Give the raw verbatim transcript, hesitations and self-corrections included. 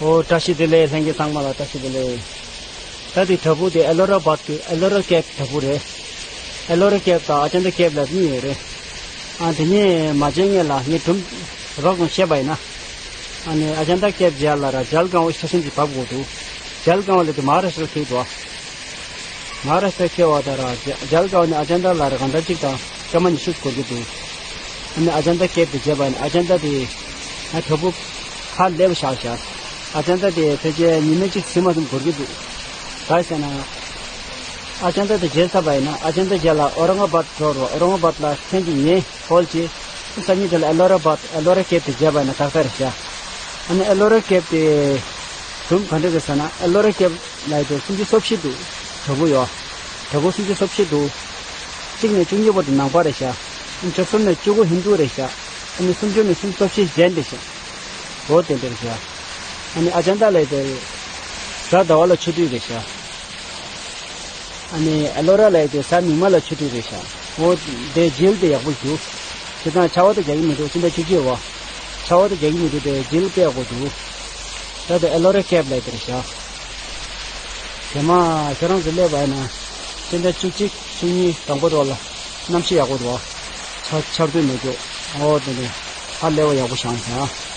ཨོ་བཀྲ་ཤིས་བདེ་ལེགས། ལྷན་རྒྱས་ཚང་མ་ལ་བཀྲ་ཤིས་བདེ་ལེགས། ད་དེ་བྲག་ཕུག་དེ་ཨེ་ལོ་ར་བཱད་ཀྱི་ཨེ་ལོ་ར་ཀེབ་བྲག་ཕུག་རེད། ཨེ་ལོ་ར་ཀེབ་དང་ཨ་ཅན་ད་ཀེབ་ལབ་གཉིས་ཡོད་རེད། ཨ་དེ་ནས་མ་བྱས་ངེས་ལ་ངས་སྒྲུང་རོབ་ཙམ་བཤད་པ་ཡིན་ན། ཨ་ནི་ཨ་ཅན་ད་ཀེབ་མཇལ་ལ་ར་མཇལ་ཁང་བ་ས་ཞིང་ཅིག་བབས་དགོས་འདུག་མཇལ་ཁང་བ་ལ་དེ་མ་ཧཱ་རཱ་ཤི་ཊར་ཁེལ་འདུག་མ་ཧཱ་རཱ་ཤི་ཊར་ཁེལ་བ་ད་ར་མཇལ་ཁང་བ་ནས་ཨ་ཅན་ད་ལ་ར་གང་ལྟར་གཅིག་དང་སྐར་མ་ཉི་ཤུ་འགོར་གྱི་འདུག་ཨ་ནི་ཨ་ཅན་ད་ཀེབ་དེ་མཇལ་བ་ཡིན་ན། ཨ་ཅན་ད་དེ་ང་བྲག་ཕུག་ཁ་ལེབ་བཞག་བཞག་ཨ་ཅན་ད་དེ་ཕལ་ཆེར་ཉི་མ་གཅིག་ཟིན་མ་ཟིན་འགོར་གྱི་འདུག་ག་རེ་ཟེར་ན། ཨ་ཅན་ད་དེ་མཇལ་ཚར་བ་ཡིན་ན་ཨ་ཅན་ད་མཇལ་ལ་ཨོ་རང་ག་བཱད་འགྲོ་རོགས། ཨོ་རང་ག་བཱད་ལ་མཚན་གྱི་ཉེ་ཧོལ་གྱི་སང་ཉིན་དེ་ལ་ཨེ་ལོ་ར་བཱད་ཨེ་ལོ་ར་ཀེབ་དེ་མཇལ་བ་ཡིན་ན་ཏག་ཏག་རེད་ཤག་ཨ་ནི་ཨེ་ལོ་ར་ཀེབ་དེ་སྒྲུང་ག་འདྲ་རེད་ཟེར་ན། ཨེ་ལོ་ར་ཀེབ་ལབ་དེ་སུམ་ཅུ་སོ་བཞི་འདུག་བྲག་ཕུག་ཡོད། བྲག་ཕུག་སུམ་ཅུ་སོ་བཞི་འདུག་གཅིག་ནས་བཅུ་གཉིས་བར་དུ་ནང་པ་རེད་ཤག་ཨ་ནི་བཅུ་གསུམ་ནས་བཅུ་དགུ་ཧིན་དུ་རེད་ཤག་ཨ་ནི་སུམ་ཅུ་ནས་སུམ་ཅུ་སོ་བཞི་ཇེན་རེད་ཤག་འོ་དེ་འདྲ་རེད་ཤག་ཨ་ནི་ཨ་ཅན་ད་ལབ་དེ་གཟའ་ཟླ་བ་ལ་ཆོ་འཕྲུལ་རེད་ཤག་ཨ་ནི་ཨེ་ལོ་ར་ལབ་དེ་གཟའ་མིག་དམར་ལ་ཆོ་འཕྲུལ་རེད་ཤག་འོ་དེ་ཇིལ་དེ་ཡག་པོ་འདུག་སྤྱིར་བཏང་ཆར་པ་དེ་རྒྱག་གི་མི་འདུག་སྤྱི་ཟླ་བཅུ་གཅིག་བ། ཆར་པ་དེ་རྒྱག་གི་མི་འདུག་དེ་ཇིལ་དཔེ་ཡག་པོ་འདུག་ད་དེ་ཨེ་ལོ་ར་ཀེབ་ལབ་དེ་རེད་ཤག་དེ་མ་ཁྱེད་རང་ཚོ་སླེབས་པ་ཡིན་ན་སྤྱི་ཟླ་བཅུ་གཅིག་བཅུ་གཉིས་དང་པོ་རོགས་ལ་གནམ་གཤིས་ཡག་པོ་འདུག་ཆར་ཆར་དུས་མེད་འདུག་འོ་དེ་ནས་ཧ་ལས་པ་ཡག་པོ་བཞག་ཤག